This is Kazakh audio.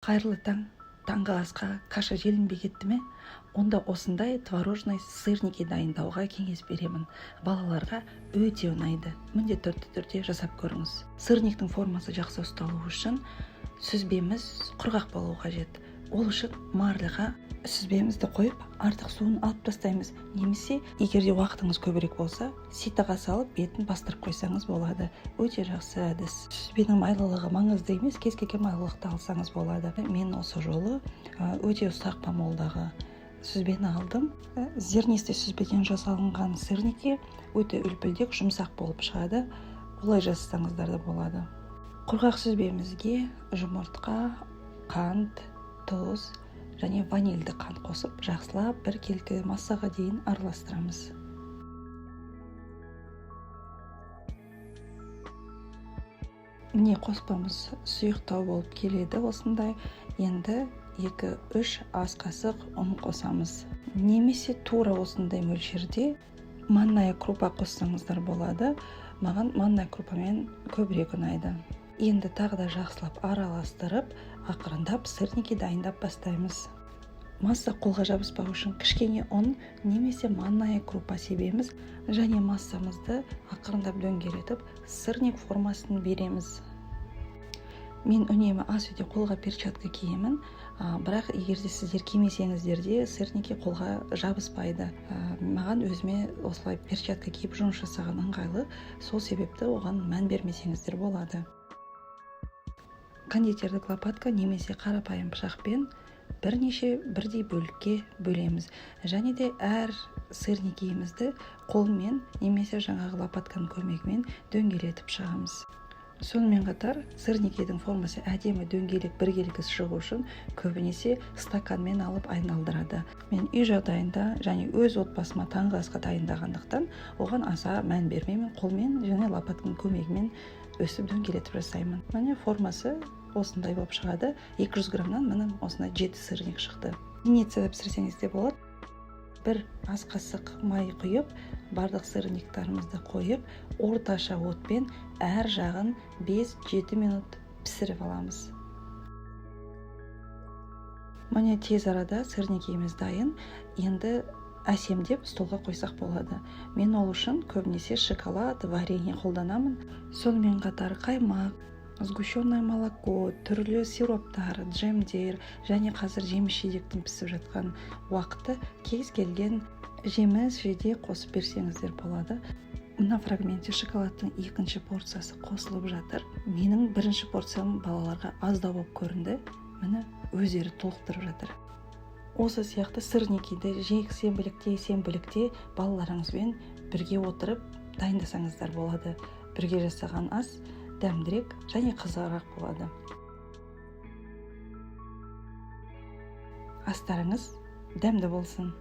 Қайырлы таң! Таңғы асқа каша желінбей кетті ме? Онда осындай творожный сырники дайындауға кеңес беремін. Балаларға өте ұнайды. Міндетті түрде жасап көріңіз. Сырниктің формасы жақсы ұсталуы үшін сүзбеміз құрғақ болуы қажет. Ол үшін марліға сүзбемізді қойып, артық суын алып тастаймыз. Немесе егер де уақытыңыз көбірек болса, ситоға салып бетін бастырып қойсаңыз болады. Өте жақсы әдіс. Сүзбенің майлылығы маңызды емес, кез келген майлылықты алсаңыз болады. Мен осы жолы өте ұсақ помолдағы сүзбені алдым. Зернистый сүзбеден жасалынған сырники өте үлпілдек, жұмсақ болып шығады. Олай жасасаңыздар да болады. Құрғақ сүзбемізге жұмыртқа, қант, тұз және ванильді қант қосып, жақсылап біркелкі массаға дейін араластырамыз. Міне, қоспамыз сұйықтау болып келеді осындай. Енді 2-3 ас қасық ұн қосамыз. Немесе тура осындай мөлшерде манная крупа қоссаңыздар болады. Маған манная крупамен көбірек ұнайды. Енді тағы да жақсылап араластырып, ақырындап сырники дайындап бастаймыз. Масса қолға жабыспау үшін кішкене ұн немесе манная крупа себеміз және массамызды ақырындап дөңгелетіп, сырник формасын береміз. Мен үнемі ас үйде қолға перчатка киемін, бірақ егер де сіздер кимесеңіздер де, сырники қолға жабыспайды. Маған өзіме осылай перчатка киіп жұмыс жасаған ыңғайлы, сол себепті оған мән бермесеңіздер болады. Кондитерлік лопатка немесе қарапайым пышақпен бірнеше бірдей бөлікке бөлеміз. Және де әр сырникиімізді қолмен немесе жаңағы лопатканың көмегімен дөңгелетіп шығамыз. Сонымен қатар сырникидің формасы әдемі дөңгелек біркелкі шығу үшін көбінесе стаканмен алып айналдырады. Мен үй жағдайында және өз отбасыма таңғы асқа дайындағандықтан оған аса мән бермеймін, қолмен және лопатканың көмегімен өстіп дөңгелетіп жасаймын. Міне, формасы осындай болып шығады. 200 граммнан міне осындай 7 сырник шықты. Венецияда пісірсеңіз де болады. 1 ас қасық май құйып, барлық сырниктарымызды қойып, орташа отпен әр жағын 5-7 минут пісіріп аламыз. Міне, тез арада сырникіміз дайын. Енді әсемдеп столға қойсақ болады. Мен ол үшін көбінесе шоколад, варенье қолданамын. Сонымен қатар қаймақ, сгущенное молоко, түрлі сироптар, джемдер және қазір жеміс жидектің пісіп жатқан уақыты, кез келген жеміс жидек қосып берсеңіздер болады. Мына фрагментте шоколадтың екінші порциясы қосылып жатыр. Менің бірінші порциям балаларға аздау болып көрінді. Міне, өздері толықтырып жатыр. Осы сияқты сырникиді жексенбілікте, сенбілікте балаларыңызбен бірге отырып дайындасаңыздар болады. Бірге жасаған ас дәмдірек және қызығырақ болады. Астарыңыз дәмді болсын.